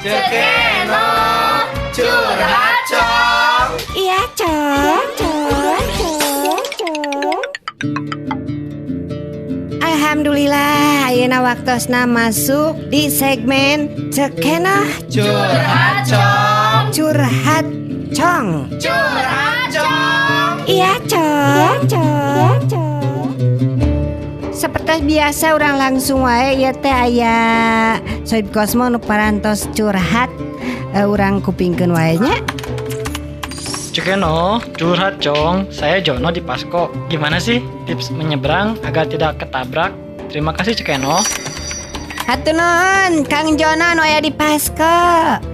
Ceu Kenoh curhat, Cong. Iya, Cong, Cong, Cong, Cong. Alhamdulillah, ayeuna waktosna masuk di segmen Ceu Kenoh Curhat, Cong. Curhat, Cong. Curhat, Cong. Iya, Cong, Cong, Cong. Seperti biasa, urang langsung wae ya teh, aya Soib Kosmo nu parantos curhat. Urang kupingkeun wae nya. Ceu Kenoh, curhat, Cong. Saya Jono di Pasko. Gimana sih tips menyeberang agar tidak ketabrak? Terima kasih, Ceu Kenoh. Hatur nuhun, Kang Jono nu aya di Pasko.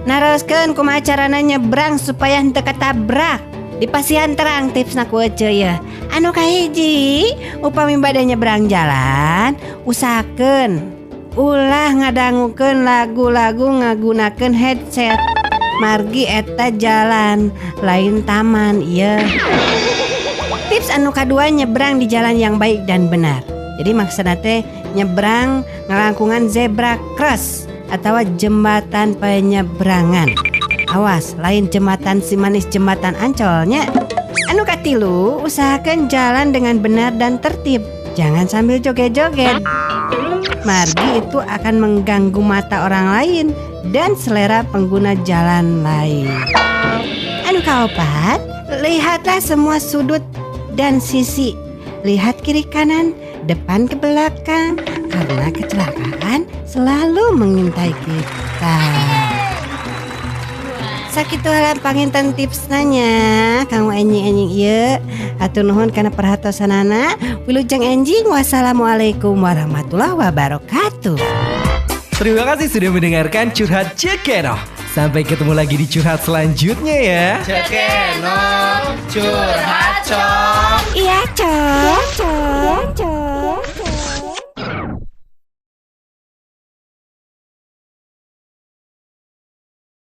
Naroskeun kumaha carana nyebrang supaya henteu ketabrak. Dipasihan terang tipsna ku ece ya. Anu kahiji, upami bade nyebrang jalan, usahakeun ulah ngadangukeun lagu-lagu ngagunakeun headset. Margi eta jalan lain taman ieu. Tips anu kadua, nyebrang di jalan yang baik dan benar. Jadi maksudna teh nyebrang ngalangkungan zebra cross atau jembatan penyeberangan. Awas, lain jembatan si manis, jembatan Ancolnya. Anu katilu, usahakan jalan dengan benar dan tertib. Jangan sambil joget-joget. Margi itu akan mengganggu mata orang lain dan selera pengguna jalan lain. Anu kaopat, lihatlah semua sudut dan sisi. Lihat kiri kanan, depan ke belakang, karena kecelakaan selalu mengintai kita. Sakitu heula panginten tipsna nya kanggo enjing-enjing ieu. Hatur nuhun kana perhatosanana. Wilujeng enjing, wassalamualaikum warahmatullahi wabarakatuh. Terima kasih sudah mendengarkan Curhat Ceu Kenoh. Sampai ketemu lagi di curhat selanjutnya ya. Ceu Kenoh curhat, Cong. Iya, Cong, Cong, Cong.